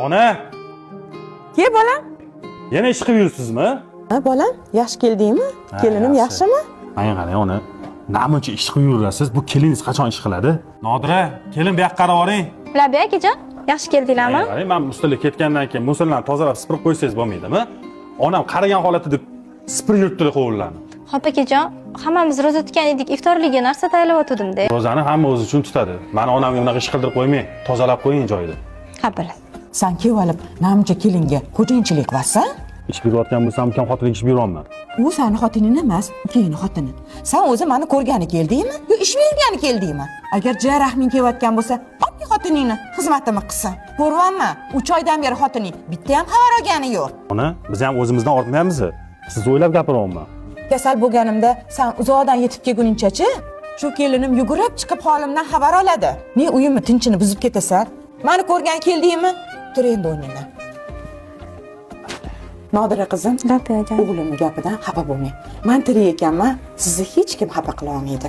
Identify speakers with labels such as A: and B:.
A: Ona,
B: Ke, bolam.
A: Yana ish qilib yuribsizmi?
B: Ha, bolam, yaxshi keldingmi?
A: Ha,
B: Kelinim
A: yaxshi.
B: yaxshimi?
A: Menga qarang, ona. Namuncha ish qilib yurasiz? Bu keliningiz qachon ish qiladi? Nodira, kelin, bu yoqqa qarab oling.
C: Labi akajon, yaxshi keldinglarmi?
A: Menga qarang, man musulga ketgandan keyin musullarni tozalab sipirib qo'ysangiz bo'lmaydimi? Onam qarigan holatida sipirib yuribdi hovlilarni.
C: Xo'p akajon, hammamiz ro'za tutgan edik, iftorligiga narsa tayyorlayotgandim-da.
A: Ro'zani hamma o'zi uchun tutadi. Mani onamga bunaqa ish qildirib qo'ymang. Tozalab qo'ying joyida.
C: Ha, bo'ladi.
B: San kelib olib, namuncha kelinga xo'jayinchilik qilasan?
A: Ish berayotgan bo'lsam, ukam xotiniga ish beryapman.
B: U sani xotining emas, ukangni xotini. San o'zi mani ko'rgani keldingmi yo ish bergani keldingmi? Agar ja rahming kelayotgan bo'lsa, olib kel xotiningni, xizmatimni qilsin. Ko'ryapman, 3 oydan beri xotining bitta ham xabar olgani yo'q.
A: Ona, biz ham o'zimizdan ortmayapmiz. Sizni o'ylab gapiryapman.
B: Kasal bo'lganimda san uzoqdan yetib kelguningchachi, shu kelinim yugurib chiqib holimdan xabar oladi. Ne uyimni tinchini buzib ketasan? Mani ko'rgani keldingmi? Tur endi o'rningdan. Nodira qizim,
C: Labi akajon.
B: o'g'limni gapidan xafa bo'lmang. Man tirik ekanman, sizni hech kim xafa qila olmaydi.